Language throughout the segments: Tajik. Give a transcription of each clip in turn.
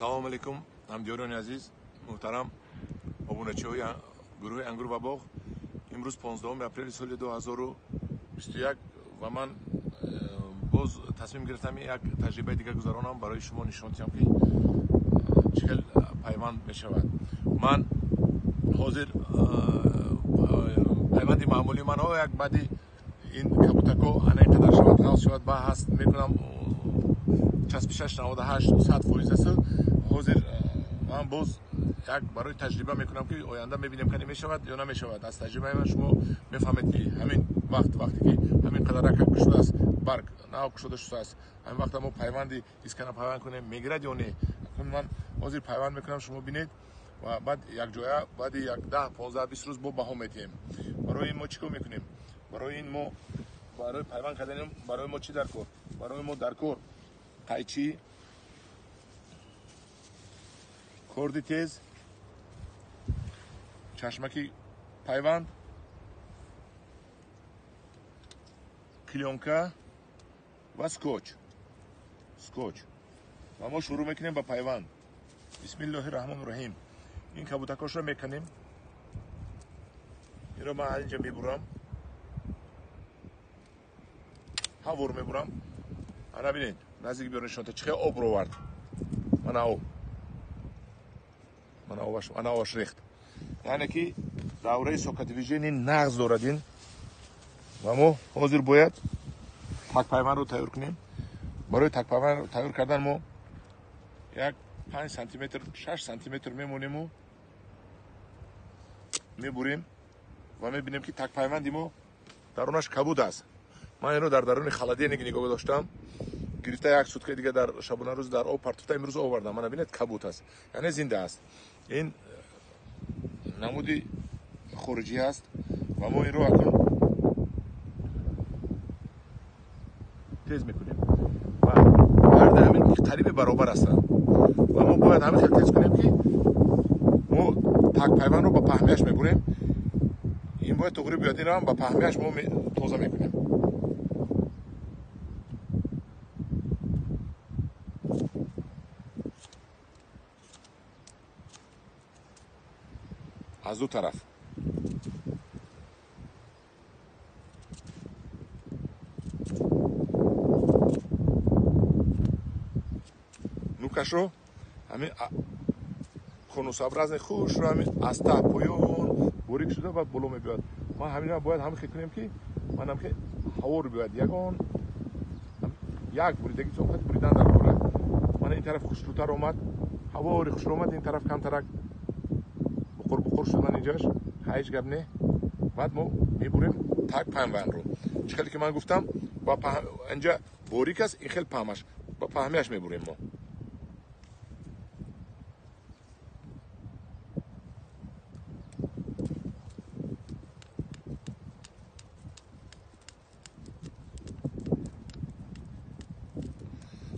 Салом алейкум, ҳамдиёрони азиз, муҳтарам обуначиҳои гурӯҳи Ангур ва боғ. Имрӯз 15 апрели соли 2021 ва ман боз тасмим гирифтам як таҷрибаи дигар гузаронам, барои шумо нишон диҳам, ки чӣ хел пайванд мешавад. Ман ҳозир пайванди маъмулии манҳо як баъди ин кабутако ана ин қадар шавад, ғалз шавад, ба ҳаст мекунам, часпишаш 98-100% аст. Ҳозир ман боз як барои таҷриба мекунам, ки оянда мебинем, кани мешавад ё намешавад. Аз таҷрибаи ман шумо мефаҳмед, ки ҳамин вақт, вақте ки ҳамин қадар ракаб кушодааст, барг нав кушода шудааст, ҳамин вақт мо пайванди искана пайванд кунем, мегирад ё не. Ман ҳозир пайванд мекунам, шумо бинед ва баъд якҷоя баъди як 10, 15, 20 рӯз бо баҳо медиҳем. Барои ин мо чӣ кор мекунем? Барои ин мо барои пайванд карданем, барои мо чӣ дар кор? Барои мо дар кор қайчи, корди тез, чашмаки пайванд, клёнка ва скотч. Скотч. Ва мо шурӯъ мекунем ба пайванд. Бисмиллоҳи раҳмони раҳим. Ин кабутакошро мекунем. Инро ман инҷа мебурам. Ҳавор мебурам. Ана бинед, наздик биёр нишон, чӣ хел об ровард. Мана об. Мана обаш, ана обаш рехт. Яъне ки давраи сокодвижени нағз дорад ин. Ва мо ҳозир бояд такпайвандро тайёр кунем. Барои такпайванд тайёр кардан мо як 5 сантиметр, 6 сантиметр мемонему, мебурем ва мебинем, ки такпайванди мо дарунаш кабуд аст. Ман инро дар даруни холодильник нигоҳ доштам, гирифта як суткаи дига дар шабонарӯз дар об партофта имрӯз овардам. Мана бинед, кабуд аст, яъне зинда аст. Ин намуди хориҷӣ аст ва мо инро акнун тез мекунем ва ҳарда ҳамин қариби баробар ҳастанд ва мо бояд ҳамин хел тез кунем, ки мо такпайвандро ба паҳмияш мебурем. Ин бояд туғри биёд, инро ҳам ба паҳмияш мо тоза мекунем. Аз ду тараф. Нукашро ҳамин конусобразни хушро ҳамин аз таҳ поён борик шуда баъд боло мебиёд. Ман ҳаминро бояд ҳамин хел кунем, ки манам ки ҳавор биёяд. Ягон як буридаги соқат буридан дар кора. Мана ин тараф хушрӯтар омад, ҳавори хушрӯ омад, ин тараф камтарак буқур-буқур шуд. Ман инҷош ҳеҷ гап не. Баъд мо мебурем так пайвандро. Чӣ хеле ки ман гуфтам, ба инҷа борик аст, ин хел паҳмаш, ба паҳмияш мебурем мо.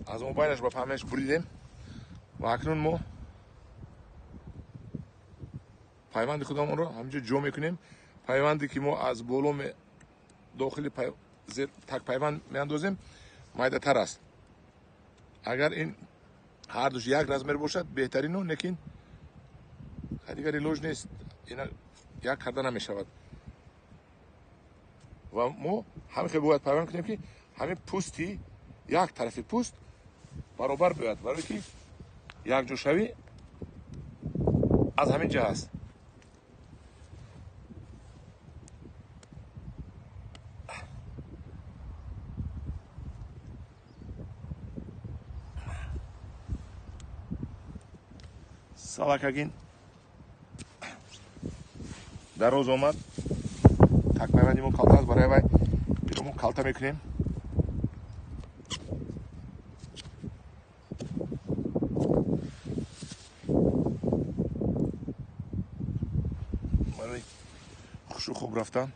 Аз мобайнаш ба паҳмияш буридем ва акнун мо пайванди худамонро ҳаминҷо ҷо мекунем. Пайванде ки мо аз боло дохили такпайванд меандозем, майдатар аст. Агар ин ҳардуш як размер бошад, беҳтарину, лекин дигар илоҷ нест, ина як карда намешавад. Ва мо ҳамин хел бояд пайванд кунем, ки ҳамин пӯсти як тарафи пӯст баробар биёяд, барое ки якҷошавӣ аз ҳамин ҷа аст. Салакагин дароз омад, такпайванди мо калта аст, барои вай мо калта мекунем. Барои хушу хуб рафтан.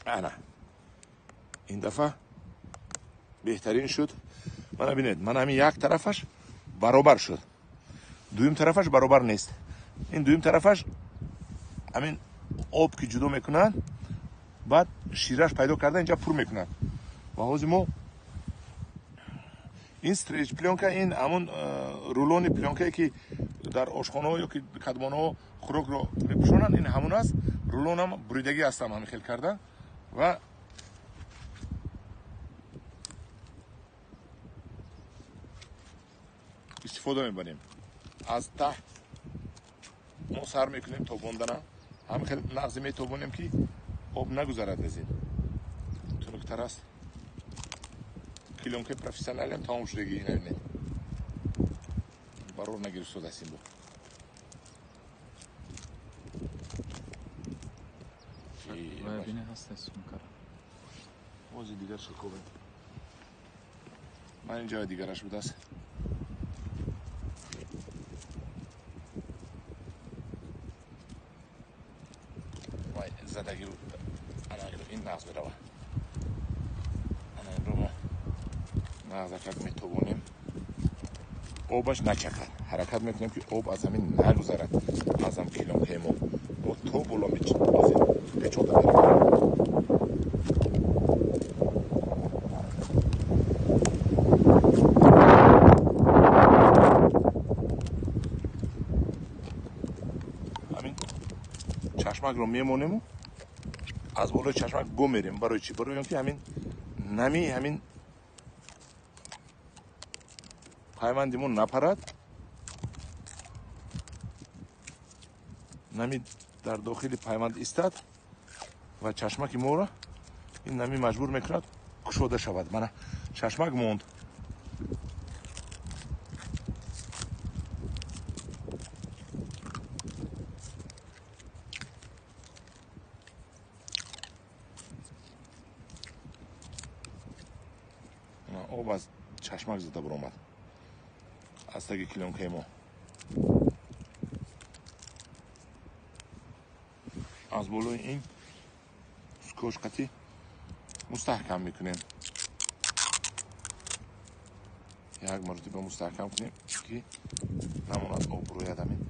Ана ин дафъа беҳтарин шуд. Мана бинед, мана ҳамин як тарафаш баробар шуд, дуюм тарафаш баробар нест. Ин дуюм тарафаш ҳамин об ки ҷудо мекунанд, баъд шираш пайдо карда инҷа пур мекунанд. Ва ҳозир мо ин стрейч плёнка, ин ҳамон рулони плёнкае ки дар ошхонаҳо ё ки кадмонаҳо хӯрокро мепӯшонанд, ин ҳамон аст. Рулонам буридагӣ ҳастам ҳамин хел карда ва истифода мебарем. Аз таҳ мо сар мекунем тобондана, ҳамин хел нағзе метобонем ки об нагузарад аз ин. Тунуктар аст. Клёнкаи профессионалиам тамом шудаги, ина бинед. Барор нагирифтода аст ин бо. Бози дигар шикобем. Ман ин ҷои дигараш будааст. Вай задаги ана ин нағз мерава. Ана инро мо нағзакак метобонем. Обаш начакад. Ҳаракат мекунем ки об аз ҳамин нагузарад. Аз ҳам клёнкаи мо. Мо то боло печонда меравем. Ҳамин чашмакро мемонему аз болои чашмак го мерем. Барои чӣ? Барои он ки ҳамин нами ҳамин пайванди мо напарад, нами дар дохили пайванд истад ва чашмаки моро ин нами маҷбур мекунад кушода шавад. Мана чашмак монд. Об аз чашмак зада баромад аз таги клёнкаи мо. Аз болои ин скотч қатӣ мустаҳкам мекунем. Як маротиба мустаҳкам кунем ки намонад об рӯяд ҳамин.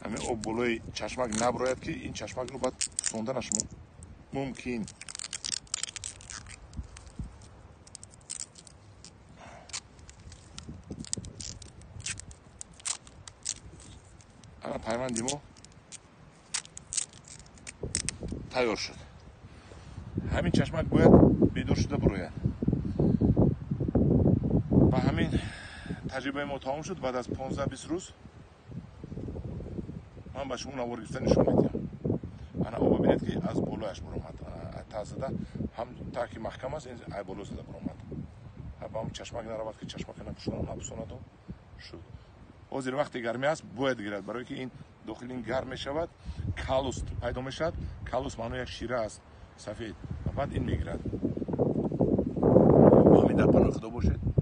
Ҳамин об болои чашмак наброяд ки ин чашмакро баъд пусонданаш мумкин. Ана пайванди мо тайёр шуд. Ҳамин чашмак бояд бедор шуда бирояд. Ба ҳамин таҷрибаи мо тамом шуд. Баъд аз 15-20 рӯз ман ба шумо навор гирифта нишон медиҳам. Ана оба бинед ки аз болояш баромад. Ана та зада ҳам та ки маҳкам аст, ин ай боло зада баромад. Ба ҳам чашмак наравад ки чашмака напӯшонаду шуд. Ҳозир вақти гармӣ аст, бояд гирад, барое ки ин дохили ин гарм мешавад, калус пайдо мешавад. Калус маъно як шира аст сафед, ва баъд ин мегирад. Ҳамин дар паноҳи Худо бошед.